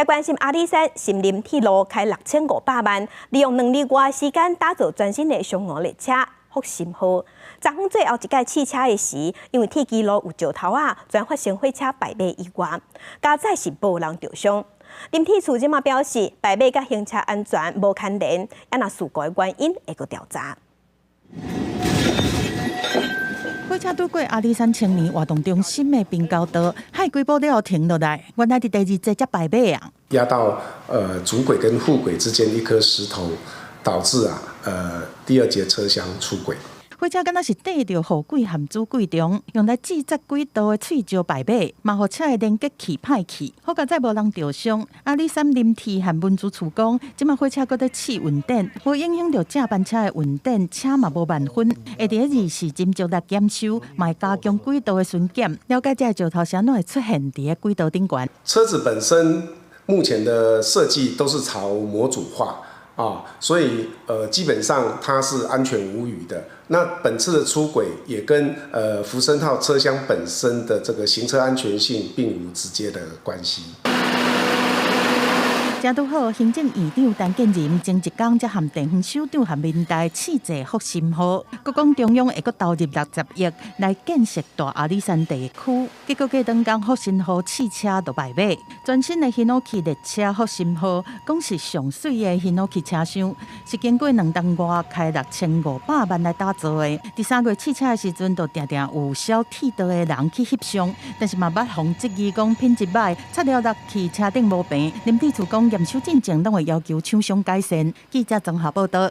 關心阿里山森林鐵路開6500萬，利用2日外時間打造全新的雙黃列車復興號。昨昏最後一擺試車的時，因為鐵支路有石頭仔，全發生火車敗馬意外，佳哉是無人著傷。林鐵處這馬表示，敗馬佮行車安全無牽連，啊若事故的原因會閣調查。火車拄過阿里山青年活動中心的平交道，駛幾步了後停落來，原來佇第二節才敗馬啊！壓到主軌跟副軌之間一顆石頭，導致啊第二節車廂出軌。火車敢若是綴著副軌和主軌中，用來制作軌道的碎石敗馬，嘛予車的連結器歹去。好佳哉無人著傷。阿里山林鐵和運輸處講，這馬火車閣咧試運轉，無影響著正班車的運轉，車嘛無慢分。會佇咧24時針來檢修，嘛會加強軌道的巡檢，了解這个石頭是按怎會出現佇咧軌道頂懸。車子本身目前的設計都是朝模組化啊，所以基本上它是安全無虞的。那本次的出軌也跟福生號車廂本身的這個行車安全性並無直接的關係。正拄好，行政院長陳建仁前一工才和地方首長和民代試坐復興號，閣講中央會閣投入60億來建設大阿里山地區。結果過兩工復興號試車就敗馬，全新的 Hinoki 列車復興號，講是上媠的 Hinoki 車廂，是經過2冬外開6500萬來打造的。佇3月試車的時陣，就定定有燒鐵道的人去翕相，但是嘛捌予質疑講品質䆀，插了落去車頂無平。林鐵處講驗收進前，攏會要求廠商改善。記者綜合報道。